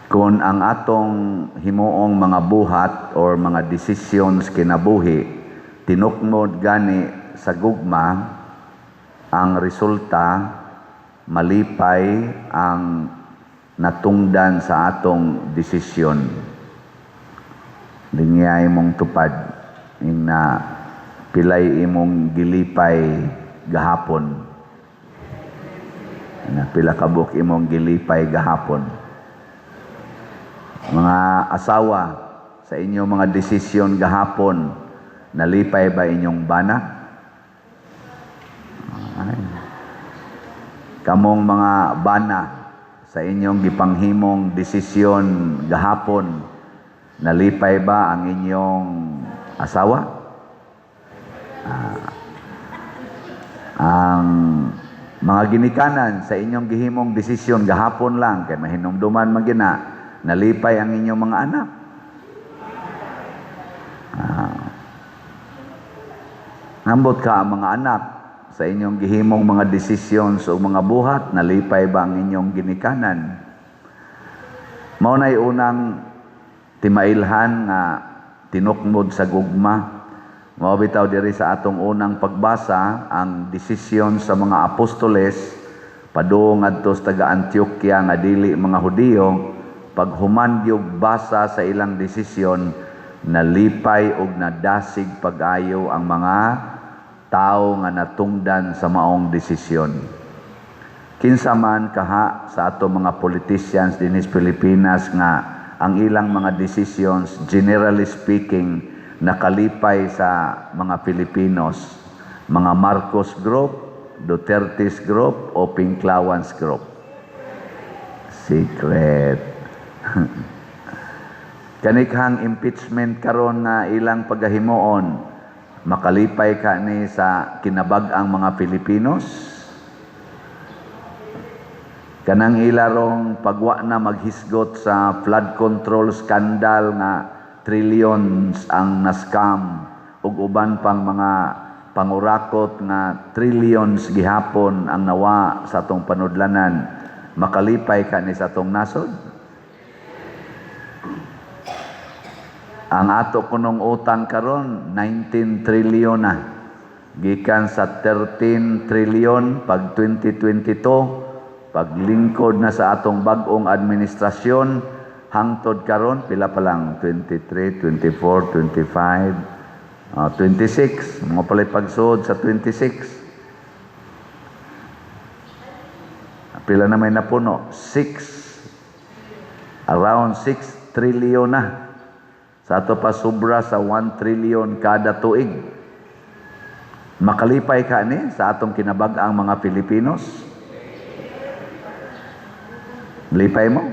Kung ang atong himuong mga buhat or mga decisions kinabuhi tinukmod gani sa gugma, ang resulta malipay ang natungdan sa atong desisyon. Lingya imong tupad ing na pilay imong gilipay gahapon. Na pila kabuk imong gilipay gahapon. Mga asawa, sa inyong mga desisyon gahapon, nalipay ba inyong bana? Ay. Kamong mga bana, sa inyong gipanghimong desisyon gahapon, nalipay ba ang inyong asawa? Ang mga ginikanan, sa inyong gihimong desisyon gahapon lang kay mahinumduman man gina, nalipay ang inyong mga anak? Ambot ka, ang mga anak, sa inyong gihimong mga desisyon o mga buhat, nalipay ba ang inyong ginikanan? Mao na'y unang timailhan nga tinukmod sa gugma. Mao bitaw diri sa atong unang pagbasa, ang desisyon sa mga apostoles padung ngadto sa taga Antioquia nga dili mga Hudiyo, paghuman gyud basa sa ilang desisyon, nalipay og nadasig pag-ayo ang mga tao nga natungdan sa maong desisyon. Kinsa man kaha sa ato mga politicians dinhi sa Pilipinas nga ang ilang mga decisions, generally speaking, nakalipay sa mga Filipinos? Mga Marcos Group, Duterte's Group, o Pinklawans Group? Secret. Kanikhang impeachment karon nga ilang pagahimuon, makalipay ka ni sa kinabag-ang mga Filipinos? Kanang ilarong pagwa na maghisgot sa flood control scandal nga trillions ang nascam ug uban pang mga pangurakot nga trillions gihapon ang nawa sa atong panudlanan, makalipay ka ni sa atong nasod? Ang ato kunong utang karon 19 trillion na. Gikan sa 13 trillion pag 2022, paglingkod na sa atong bag-ong administrasyon, hangtod karon pila pa lang? 23, 24, 25, 26, mga palay pagsuod sa 26. Pila na may napuno? 6, around 6 trillion na. Sa ato pa sobra sa 1 trillion kada tuig. Makalipay ka ni sa atong kinabag-ang mga Filipinos? Lipay mo?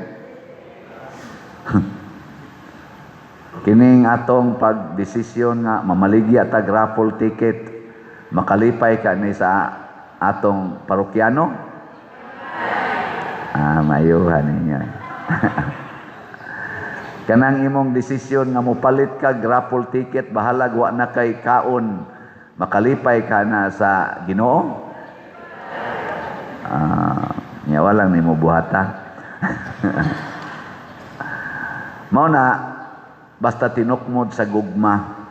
Kining atong pagdesisyon nga mamaligya tag raffle ticket, makalipay ka ni sa atong parokyano? Mayuhan ninyo. Kanang imong desisyon nga mopalit ka raffle ticket bahalag wa na kay kaon, makalipay ka na sa Ginoo? Nya walang nimo buhata. Mao na basta tinukmod sa gugma.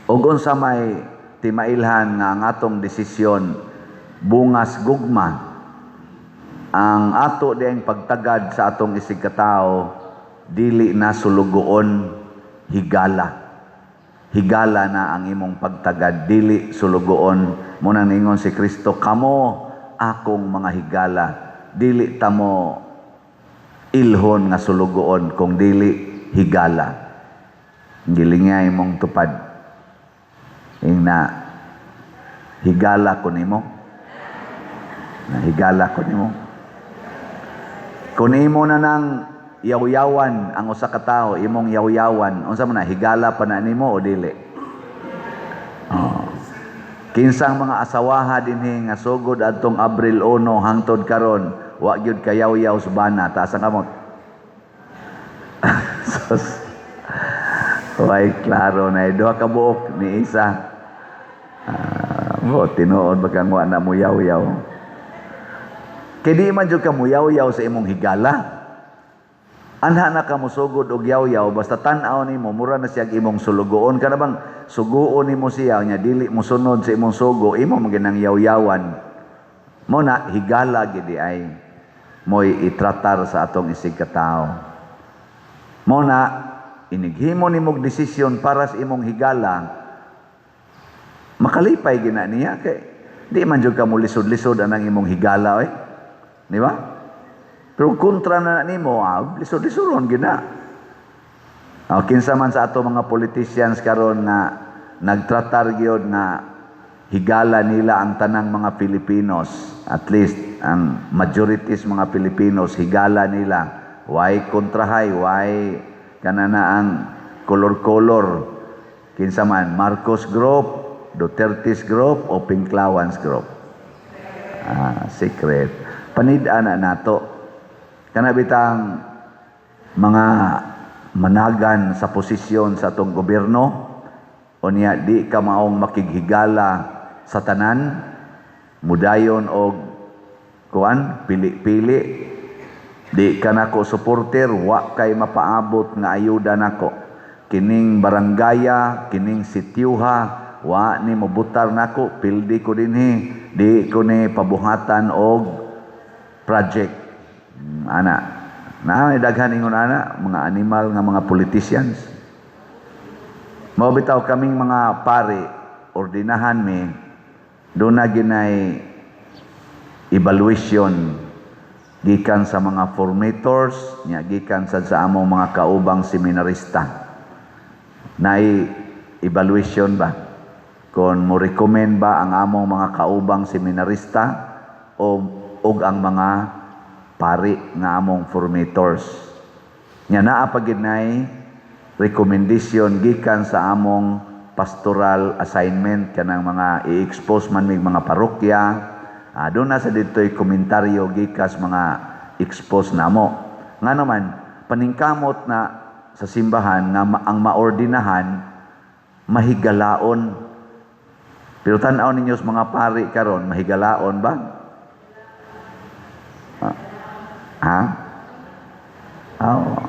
Ug unsa may timailhan nga ang atong desisyon bungas gugma, ang ato diyang pagtagad sa atong isig katao dili na sulugoon, higala. Higala na ang imong pagtagad, dili sulugoon. Munang ningon si Kristo, "Kamo akong mga higala." Dili tamo ilhon nga sulugoon kung dili higala. Gilinga imong tupad ing na higala ko nimo. Na higala ko nimo. Kung imo na nang yaw-yawan ang usa ka tawo, imong yaw-yawan, unsa man na, higala pa na nimo o dili? Oh. Kinsang mga asawaha dinhi nga sugod adtong Abril 1 hangtod karon wa gyud kayaw-yaw sa bana? Taas ang kamot. Sus. Way klaro na duha ka buok ni isa. Mo tinuod ba kang wa na mo yaw-yaw? Kay di man jud ka muyaw-yaw sa imong higala. Anha na ka mosugod og yaw-yaw, basta tan-aw nimo mura na siya imong sulugoon. Kana bang suguon nimo siya nya dili mosunod sa imong sugo, imo man ginang yaw-yawan. Mo na higala gid ay mo'y itratar sa atong isig katawo. Mo na inighimo nimog desisyon para sa imong higala, makalipay gina niya kay di man jud ka mo lisod-lisod anang imong higala oy. Di ba? Pero kontra na nimo, lisod-lisoron gina. Kinsa man sa ato mga politicians karon nga nagtratar gyud nga higala nila ang tanang mga Filipinos, at least ang majorities mga Filipinos higala nila, why kontrahay, why kana na ang color-color? Kinsa man, Marcos Group, Duterte's Group o Pinklawans Group? Ah, secret. Panid-an na nato. Kana bitang mga managan sa posisyon sa atong gobyerno, unya di ka maong makighigala sa tanan, mudayon og kuan, pili-pili, di ka nako supporter, wa kay mapaabot nga ayuda nako, kining baranggaya, kining sityuha, wa ni mobutar nako, pildi ko dinhi, di ko ni pabuhatan og project. Ana na daghan ingon ana mga animal nga mga politicians. Mao bitaw kaming mga pari, ordinahan mi, doon na ginay evaluation gikan sa mga formators nya gikan sad sa among mga kaubang seminarista. Nay evaluation ba kon mo recommend ba ang among mga kaubang seminarista o og ang mga pari nga among formators. Nya naa pa gid nay recommendation gikan sa among pastoral assignment, kanang mga i-expose man mig mga parokya. Doon na sa dito'y komentaryo gikas mga expose namo. Nga naman paningkamot na sa simbahan nga ang maordinahan mahigalaon. Pero tan-aw ninyo sa mga pari karon, mahigalaon ba? Ha? Oh,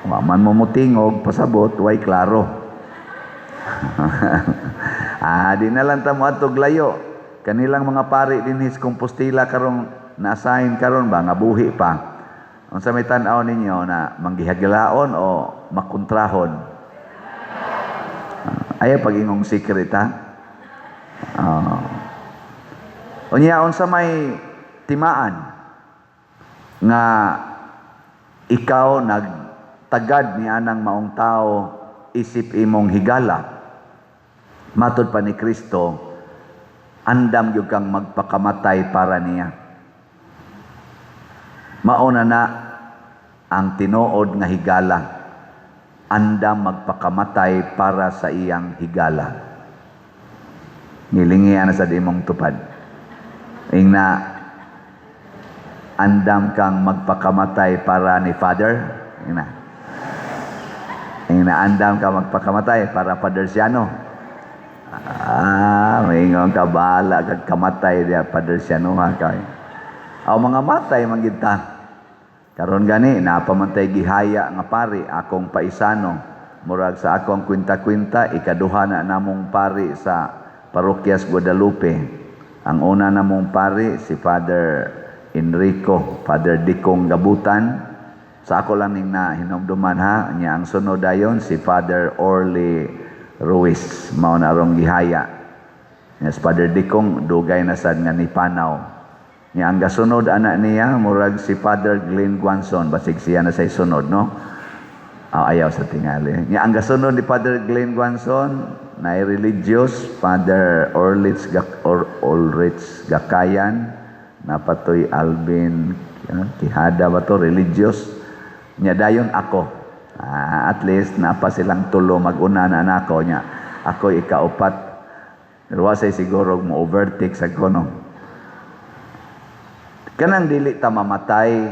wa man mo mutingog, pasabot, way klaro. Di na lang ta mo adtog layo. Kanilang mga pari dinhi sa Compostela karong na-assign karon ba nga buhi pa. Unsa may tan-aw ninyo na manggihagalaon o makontrahon? Ayaw pag-ingong secret, ha? Unya, unsa may timaan nga ikaw nagtagad ni anang maong tao isip imong higala? Matod pa ni Kristo, andam gyud kang magpakamatay para niya. Mauna na ang tinuod nga higala, andam magpakamatay para sa iyang higala. Ngilingian na sa imong tupad. Ingna, andam kang magpakamatay para ni Father? Ingna. Ingna, andam ka magpakamatay para Father Siano? Maingon ka, bahala kag kamatay diya, Father Siano, ha kay. Aw, mga matay man gid ta. Karon gani napamantay gihaya nga pari, akong paisano. Murag sa akong kwinta-kwinta, ikaduha na namong pari sa Parokyas Guadalupe. Ang una namong pari si Father Enrico, Father Dikong Gabutan. Sa ako lang ning na hinumduman, ha, nya ang sunod dayon si Father Orly Ruiz, mao na arong gihaya. Nya si Father Dikong dugay na sad nga nipanaw. Nya ang gasunod ana niya murag si Father Glenn Guanzon, basig siya na say sunod, no? Ah, ayaw sa tingali. Nya ang gasunod ni Father Glenn Guanzon na religious, Father Orlich Gak or Ulrich Gakayan, napatoy Alvin Quijada ba to, religious. Nya dayon ako. At least napa silang tulo mag-una na nako, nya ako ikaupat. Pero wasay siguro mo overtake sa kono. Kanang dili ta mamatay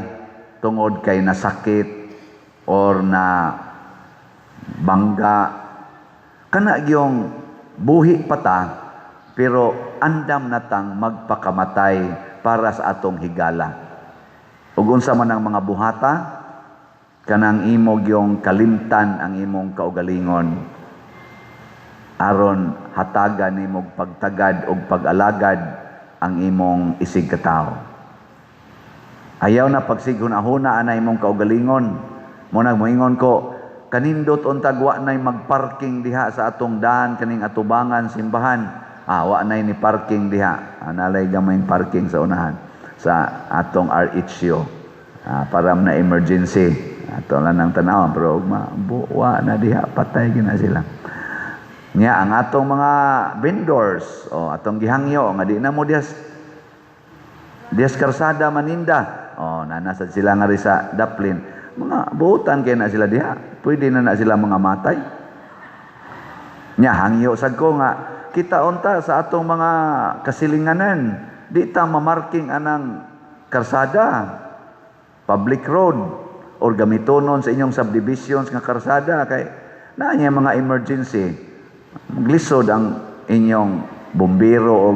tungod kay nasakit or na bangga. Kana gyung buhi pa ta pero andam na tang magpakamatay para sa atong higala. Ug unsa man ang mga buhata, Kanang imo gyung kalimtan ang imong kaugalingon aron hatagan nimo pagtagad og pag-alagad ang imong isig katawo. Ayaw na pagsighuna-huna ana imong kaugalingon. Mao nang moingon ko, kanindot untag wa nay magparking diha sa atong daan kaning atubangan simbahan. Ah, wa nay ni parking diha. Ah, nalay gamayng parking sa unahan sa atong RHU. Ah, para na emergency. Ato lang nang tanawan, pero ugma wa na diha, patay gina sila. Nya ang atong mga vendors o atong gihangyo nga di na mo dihas dihas karsada maninda. O naa sad sila nga sa daplin. Mga buutan kay na sila diha. Pwede na na sila mga matay. Nya hangyo sad ko nga kita unta sa atong mga kasilinganan, di ta mamarking anang karsada, public road, or gamitonon sa inyong subdivisions nga karsada kay naa niya mga emergency. Glisod ang inyong bumbero o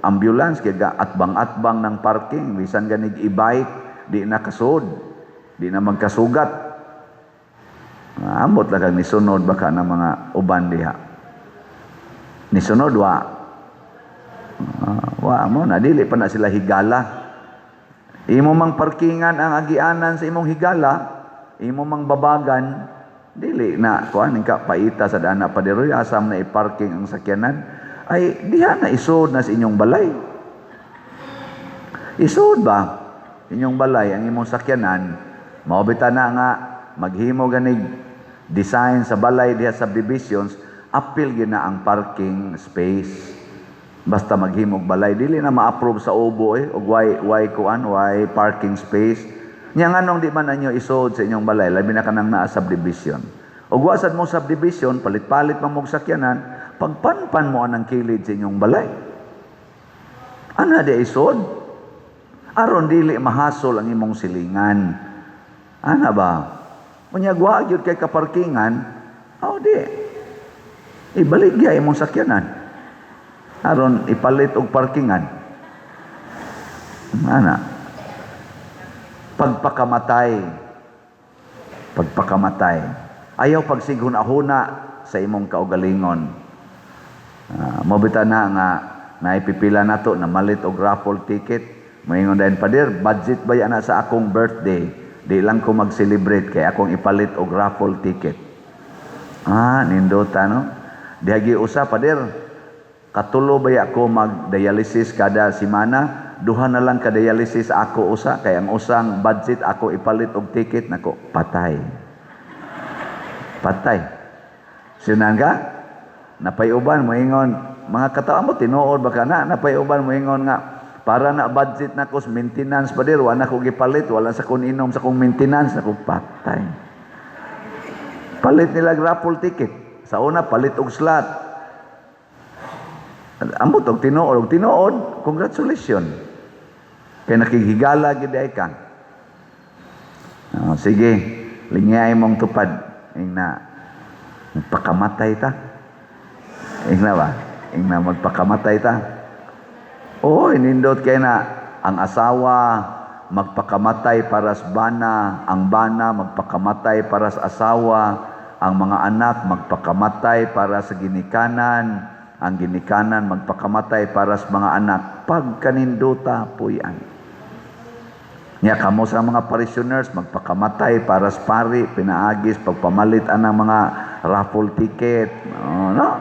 ambulance kay atbang-atbang ng parking, bisan ganig e-bike di na kasud, di na magkasugat. Ambot lang kag nisunod baka ng mga uban diha. Nisunod wa. Wa mo na dili pa na sila higala. Imo mang parkingan ang agianan sa imong higala, imo mang babagan, dili na kuan ka paita sa dana pa diroy asam na i-parking ang sakyanan, ay diha na isod na sa inyong balay. Isod ba inyong balay ang imong sakyanan? Mao bitaw na nga maghimo ganig design sa balay diha sa subdivisions, apil gina ang parking space. Basta maghimog balay, dili na ma-approve sa ubo eh, og why kuan, why parking space. Nya nganong di man ninyo isod sa inyong balay, labi na kanang naa subdivision? Og wa sad mo subdivision, palit-palit man mog sakyanan, pagpanpan mo anang kilid sa inyong balay. Ana di isod? Aron dili mahasol ang imong silingan. Ana ba? Unya wa gyud kay kaparkingan, aw di. Ibalik gyud imong sakyanan. Aron ipalit og parkingan. Ana. Pagpakamatay. Pagpakamatay. Ayaw pagsighuna-huna sa imong kaugalingon. Mao bitaw na nga naipipila nato na malit og raffle ticket. Moingon dayon, "Pader, budget ba yan na sa akong birthday? Di lang ko mag-celebrate kay akong ipalit og raffle ticket." Ah, nindota no? Dihagi usa, "Pader, katulo ba ako mag-dialysis kada semana? Duha na lang ka dialysis ako usa kay ang usang budget ako ipalit og ticket nako." Patay. Patay. Sinan ka? Napay uban moingon, mga katawa mo tinuod baka na napay uban moingon nga para na budget na ko sa maintenance, "Pader, wala ko gipalit, wala sa kun inom sa kong maintenance." Nako, patay. Palit nila raffle ticket. Sa una palit og slot. Ambot og tinuod, og tinuod, congratulations. Kay nakighigala gid ay ka. Oh, sige, lingay mong tupad. Ing na magpakamatay ta. Ing na ba? Ing na magpakamatay ta. Oo, inindot kay na ang asawa magpakamatay para sa bana, ang bana magpakamatay para sa asawa, ang mga anak magpakamatay para sa ginikanan, ang ginikanan magpakamatay para sa mga anak. Pagkaninduta po yan. Nya kamo sa mga parishioners magpakamatay para sa pari, pinaagis pagpamalit anang mga raffle ticket. Oh, no?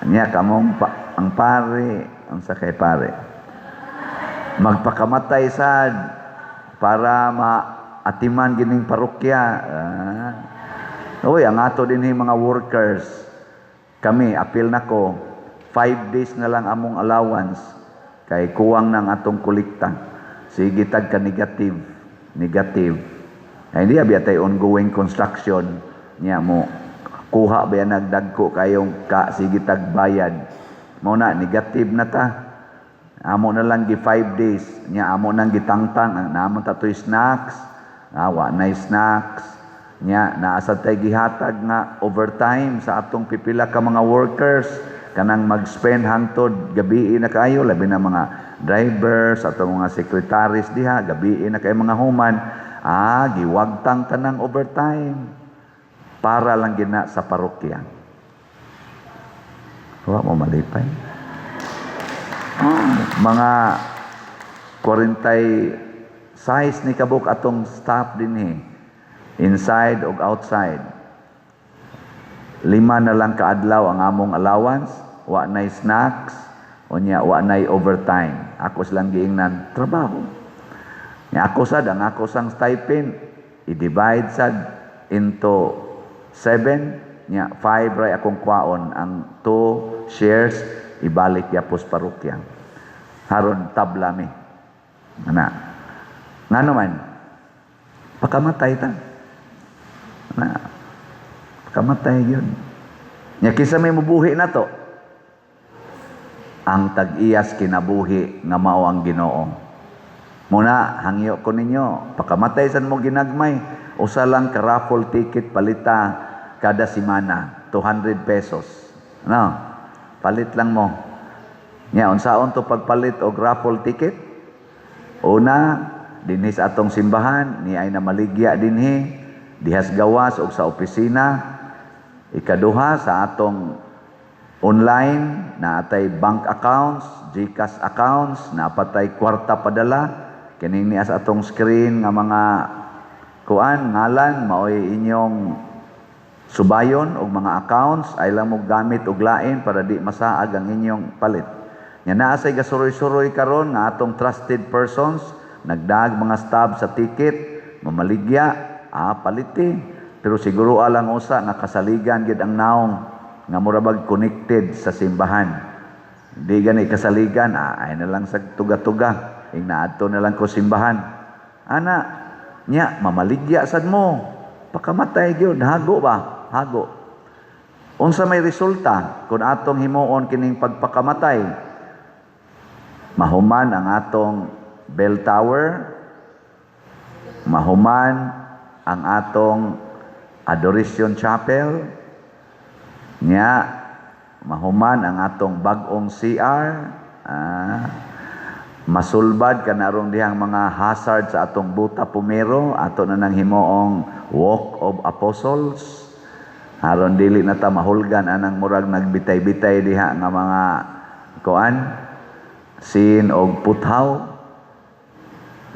Nya kamong pa, ang pari, unsa kay pare? Magpakamatay sad para maatiman gining parokya. Ah. Uy, ang ato din mga workers. Kami, apil nako, 5 days na lang among allowance kay kuwang ng atong kolekta. Sige tag ka negative, negative. Ay, hindi abi atay ongoing construction niya mo. Kuha ba yan nagdagko kayong ka sige tag bayad. Mao na negative na ta. Amo na lang gi 5 days nya amo nang gitangtang ang naamon ta to'y snacks. Awa na snacks. Nya naasad tay gihatag nga overtime sa atong pipila ka mga workers kanang mag-spend hangtod gabi na kaayo, labi na mga drivers, atong mga secretaries diha, gabi na kay mga human. Ah, giwagtang tanang overtime para lang gina sa parokya. Wa mo malipay? Ah, mga 46 ni kabuk atong staff dinhi, inside og outside. 5 na lang kaadlaw ang among allowance, wa nay snacks, unya wa nay overtime. Ako silang giingnan, trabaho. Nya ako sad, ang ako sang stipend i-divide sad into 7, nya 5 ray akong kwaon, ang 2 shares ibalik yapos parokya. Haron tabla mi. Ana. Ngano man? Pakamatay ta. Na. Pakamatay yun. Nya kinsa may mubuhi na to? Ang tag-iyas kinabuhi nga mao ang Ginoo. Muna, hangyo ko ninyo, pakamatay san mo ginagmay, usa lang ka raffle ticket palita kada semana, 200 pesos. No? Palit lang mo. Nya, unsaon to pagpalit og raffle ticket? Una, dinhi sa atong simbahan, ni ay namaligya dinhi, dihas gawas og sa opisina. Ikaduha, sa atong online, naatay bank accounts, GCash accounts, napatay kwarta padala, kining niya sa atong screen nga mga kuan, ngalan, maoy inyong subayon og mga accounts, ay lang mo gamit og lain para di masaag ang inyong palit. Nya naa say gasuroy-suroy karon nga atong trusted persons, nagdag mga staff sa ticket, mamaligya, paliti. Pero siguro alang usa nga kasaligan gid ang naong nga mura bag connected sa simbahan. Di gani kasaligan, ay na lang sa tuga-tuga. Ing naadto na lang ko simbahan. Ana, nya mamaligya sad mo. Pakamatay gyud, hago ba? Hago. Unsa may resulta kung atong himuon kining pagpakamatay? Mahuman ang atong bell tower, mahuman ang atong Adoration Chapel, nya mahuman ang atong bag-ong CR, masulbad kanarong dihang mga hazard sa atong Buta Pumero, ato na nang himuong Walk of Apostles, aron dili na ta mahulgan anang murag nagbitay-bitay diha nga mga kuan sin og puthaw.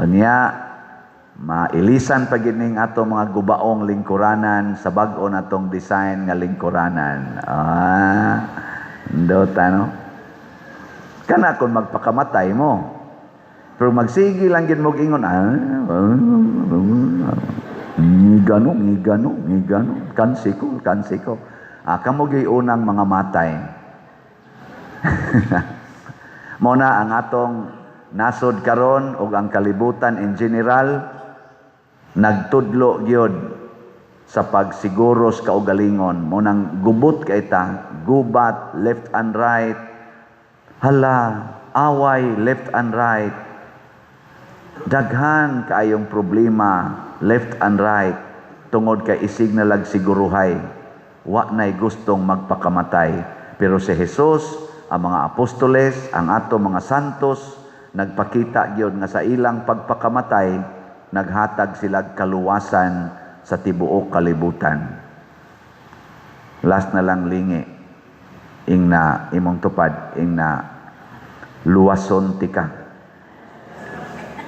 Unya mailisan pa gid ning ato mga gubaong lingkuranan sa bag-o natong design nga lingkuranan. Ndota no? Kana kung magpakamatay mo. Pero magsige lang gid mo ingon, ngigano, ngigano, ngigano, kansiko, kansiko. Kamo gyud unang mga matay. Mo na ang atong nasod karon ug ang kalibutan in general nagtudlo gyud sa pagsiguro sa kaugalingon. Mo nang gubot kay ta, gubat left and right. Hala, away left and right. Daghan kaayong problema left and right tungod kay isig na lag siguruhay. Wa nay gustong magpakamatay. Pero si Jesus, ang mga apostoles, ang ato mga santos, nagpakita gyud nga sa ilang pagpakamatay, naghatag sila kaluwasan sa tibuok kalibutan. Last na lang lingi, ing na imong tupad, ing na luwason tika.